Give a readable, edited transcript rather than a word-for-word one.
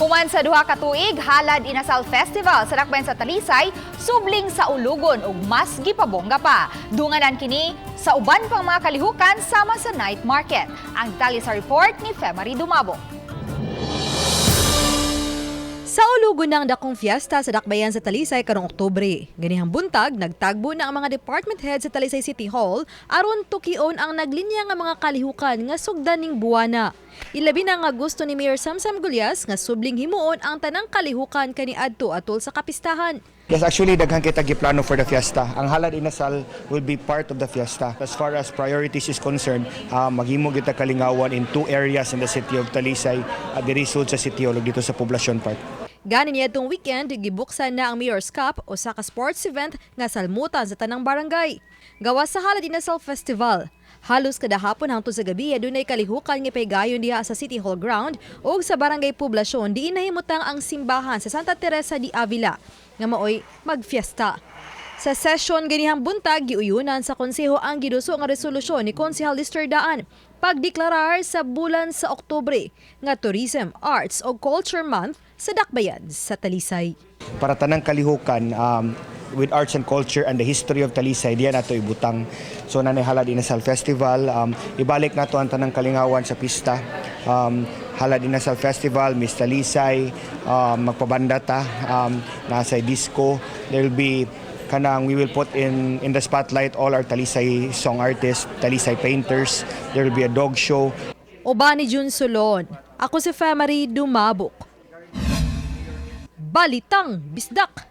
Human sa 2 ka tuig, Halad Inasal Festival sa Dakbayan sa Talisay, subling saulugon ug mas gipabongga pa. Dunganan kini sa uban pang mga kalihukan sama sa night market. Ang detalye sa report ni Femary Dumabo. Saulugon ang dakong fiesta sa Dakbayan sa Talisay karong Oktubre. Ganihang buntag, nagtagbo na ang mga department head sa Talisay City Hall aron tukion ang naglinya nga mga kalihukan nga sugdan ning buwana. Ilabi na nga gusto ni Mayor Samsam Gullas nga subling himuon ang tanang kalihukan kaniadto atol sa kapistahan. Yes, actually, daghan kita giplano for the fiesta. Ang Halad Inasal will be part of the fiesta. As far as priorities is concerned, maghimo kita kalingawan in two areas in the city of Talisay, at diri sud sa City Hall ug dito sa Poblacion Park. Gani niadtong weekend, gibuksan na ang Mayor's Cup o sa ka sports event nga salmutan sa tanang barangay. Gawas sa Halad Inasal Festival, halos kada hapon hangtod sa gabi adunay kalihukan nga paygayon diha sa City Hall ground ug sa Barangay Poblacion diin nahimutang ang simbahan sa Santa Teresa di Avila nga maoy magfiesta. Sa session ganihang buntag, giuyunan sa konseho ang giduso nga resolusyon ni Konsehal Lister Daan pagdeklarar sa bulan sa Oktubre nga Tourism, Arts o Culture Month sa Dakbayan sa Talisay. Para tanang kalihukan with arts and culture and the history of Talisay, diyan nato ibutang. So naa nay Halad Inasal Festival, ibalik nato ang tanang kalingawan sa pista. Halad Inasal Festival, Miss Talisay, magpabanda ta, nasa disco. There will be kanang we will put in the spotlight all our Talisay song artists, Talisay painters. There will be a dog show. Uban ni Jun Solon. Ako si Femary Dumabok. Balitang Bisdak.